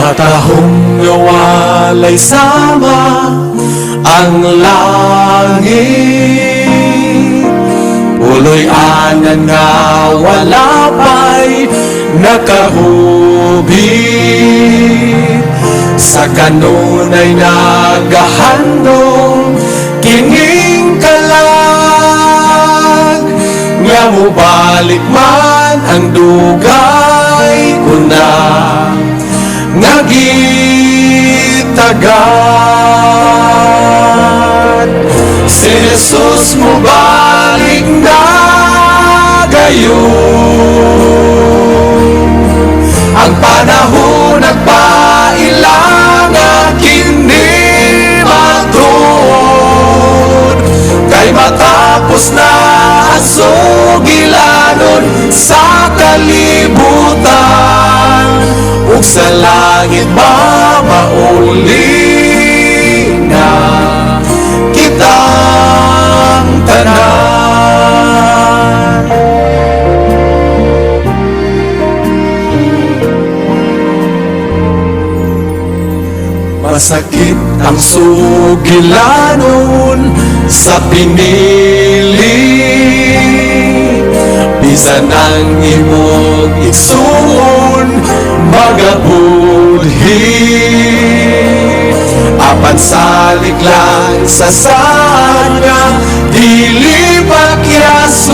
Matahong nga walay sama ang langit, puloy-anan nga wala pa'y nakahubit. Sa kanunay nagahandom kining kalag, nga mubalik man ang dugay ko na nga gitagat. Si Jesus mobalik na gayon. Ang panahon nagpaila nga kini matuod, kay matapos na ang sugilanon sa kalibutan, ug sa langit mamauli na kitang tanan. Masakit ang sugilanon sa pinili, bisan ang imong igsuon magabudhi. Apan salig lang sa saad nga dili pakyason,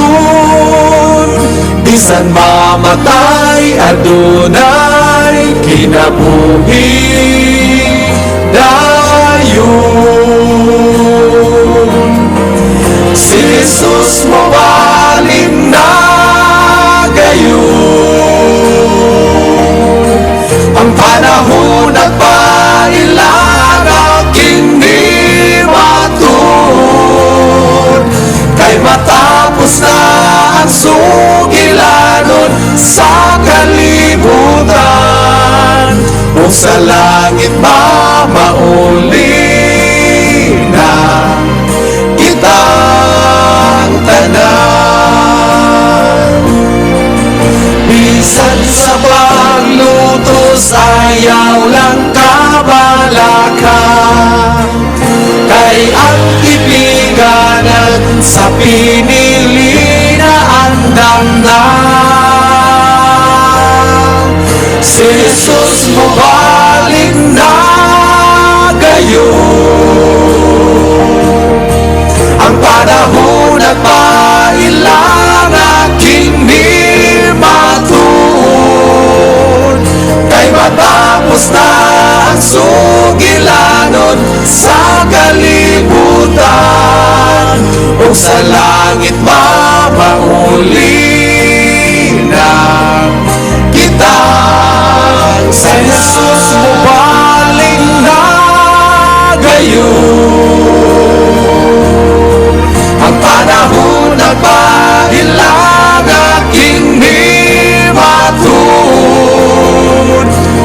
bisan mamatay adunay kinabuhi dayon. Si Jesus mobalik na gayon. Ang panahon nagpaila nga kini matuod, kay matapos na ang sugilanon sa kalibutan, ug sa langit mamauli na kitang tanan. Bisan sa paglutos, ayaw lang kabalaka, kay ang tipiganan sa pinili na andam na. Si Jesus mobalik na gayon. Ang panahon nagpaila nga kini matuod, kay matapos na ang sugilanon sa kalibutan, ug sa langit mamauli na kitang. Si Jesus mobalik na gayon. Ang panahon nagpaila nga kini matuod,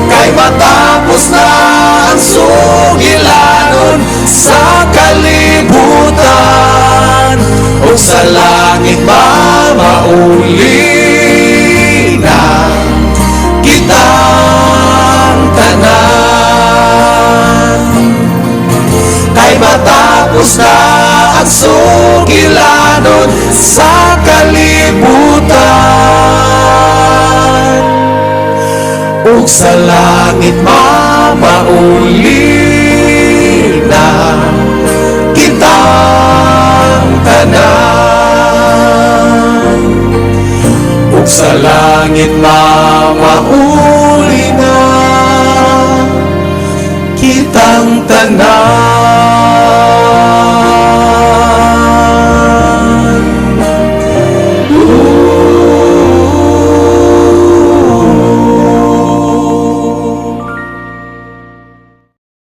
kay matapos na ang sugilanon sa kalibutan, ug sa langit mamauli na kitang tanan. Kay matapos na ang sugilanon sa kalibutan, ug sa langit mamauli na kitang tanan, ug sa langit mamauli na kitang tanan.